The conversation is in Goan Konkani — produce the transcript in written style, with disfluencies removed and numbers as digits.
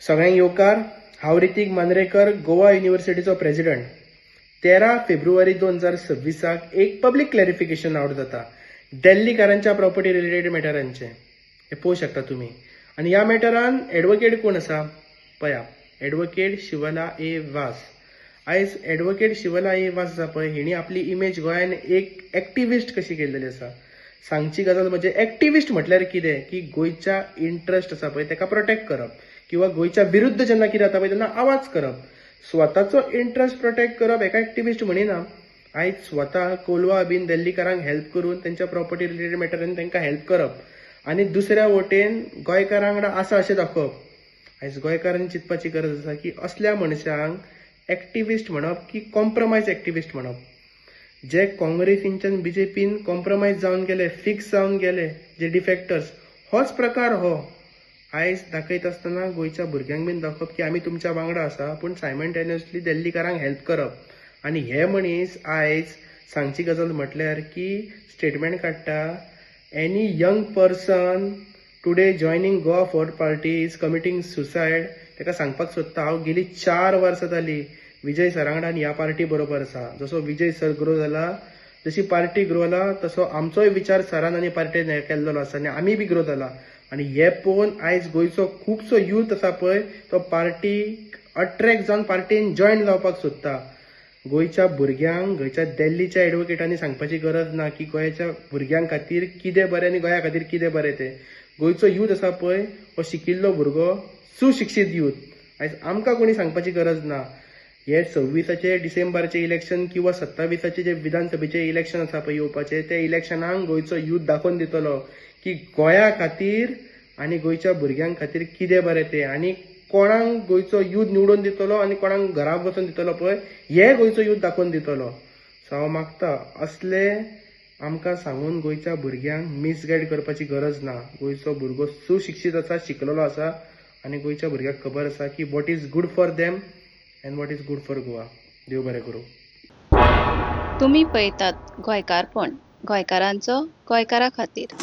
सगळ्यांक येवकार. हांव रितीक मांद्रेकर, गोवा युनिव्हर्सिटीचो प्रेसिडेंट. 13 फेब्रुवारी 2026 एक पब्लीक क्लॅरिफिकेशन आउट जाता दिल्लीकारांच्या प्रॉपर्टी रिलेटेड मॅटरांचे. हे पळोवंक शकता तुमी. आनी ह्या मॅटरान एडवोकेट कोण आसा पळया, एडवोकेट शिवला ए वास. आयज एडवोकेट शिवला ए वास आसा पळय, हिणी आपली इमेज गोंयान एक एक्टिविस्ट कशी केल्लेली आसा. सांगची गजाल म्हणजे एक्टिविस्ट म्हटल्यार कितें की गोंयच्या इंट्रस्ट आसा पळय तेका प्रोटेक्ट करप किंवा गोंयच्या विरुद्ध जेन्ना कितें जाता पळय तेन्ना आवाज करप. स्वताचो इंट्रस्ट प्रोटेक्ट करप हेका एक्टिविस्ट म्हणिना. आयज स्वता कोलवा बीन दिल्लीकारांक हेल्प करून तेंच्या प्रॉपर्टी रिलेटेड मॅटरान तांकां हेल्प करप आनी दुसऱ्या वटेन गोंयकारां वांगडा आसा अशें दाखोवप. आयज गोंयकारांनी चिंतपाची गरज आसा की असल्या मनशांक एक्टिविस्ट म्हणप की कॉम्प्रोमायज एक्टिविस्ट म्हणप. जे काँग्रेसींच्यान बीजेपीन कॉम्प्रोमायज जावन गेले, फिक्स जावन गेले जे डिफेक्टर्स, होच प्रकार हो. आयज दाखयता आसतना गोंयच्या भुरग्यांक बीन दाखोवप की आमी तुमच्या वांगडा आसा, पूण सायमल्टेनियसली दिल्लीकारांक हेल्प करप. आनी हे मनीस आयज सांगची गजाल म्हटल्यार की स्टेटमेंट काडटा, "Any young person today joining Goa Forward Party is committing suicide." ताका सांगपाक सोदता हांव, गेली 4 वर्सां जाली विजय सरा वांगडा आनी ह्या पार्टी बरोबर आसा. जसो विजय सर ग्रो जाला, जशी पार्टी ग्रो जाला, तसो आमचोय विचार सरान आनी पार्टेन हे केल्लो आसा आनी आमी बी ग्रो जाला. आनी हे पळोवन आयज गोंयचो खुबसो यूथ आसा पळय तो पार्टीक अट्रॅक्ट जावन पार्टीन जॉयन जावपाक सोदता. गोंयच्या भुरग्यांक गोंयच्या दिल्लीच्या एडवोकेटांनी सांगपाची गरज ना की गोंयच्या भुरग्यां खातीर कितें बरें आनी गोंया खातीर कितें बरें तें. गोंयचो यूथ आसा पळय हो शिकिल्लो भुरगो, सुशिक्षीत यूथ. आयज आमकां कोणी सांगपाची गरज ना. हे 26 डिसेंबराचे इलेक्शन किंवा 27 जे विधानसभेचे इलेक्शन आसा पळय येवपाचे, ते इलेक्शनाक गोंयचो यूथ दाखोवन दितलो की गोंया खातीर आनी गोंयच्या भुरग्यां खातीर कितें बरें तें आनी कोणाक गोंयचो यूथ निवडून दितलो आनी कोणाक घरा बसून दितलो पळय हे गोंयचो यूथ दाखोवन दितलो. सो हांव मागता, असले आमकां सांगून गोंयच्या भुरग्यांक मिसगायड करपाची गरज ना. गोंयचो भुरगो सुशिक्षीत आसा, शिकलेलो आसा आनी गोंयच्या भुरग्याक खबर आसा की what is good for them and what is good for Goa. देव बरें करूं. तुमी पळयतात गोंयकारपण, गोंयकारांचो गोंयकारा खातीर.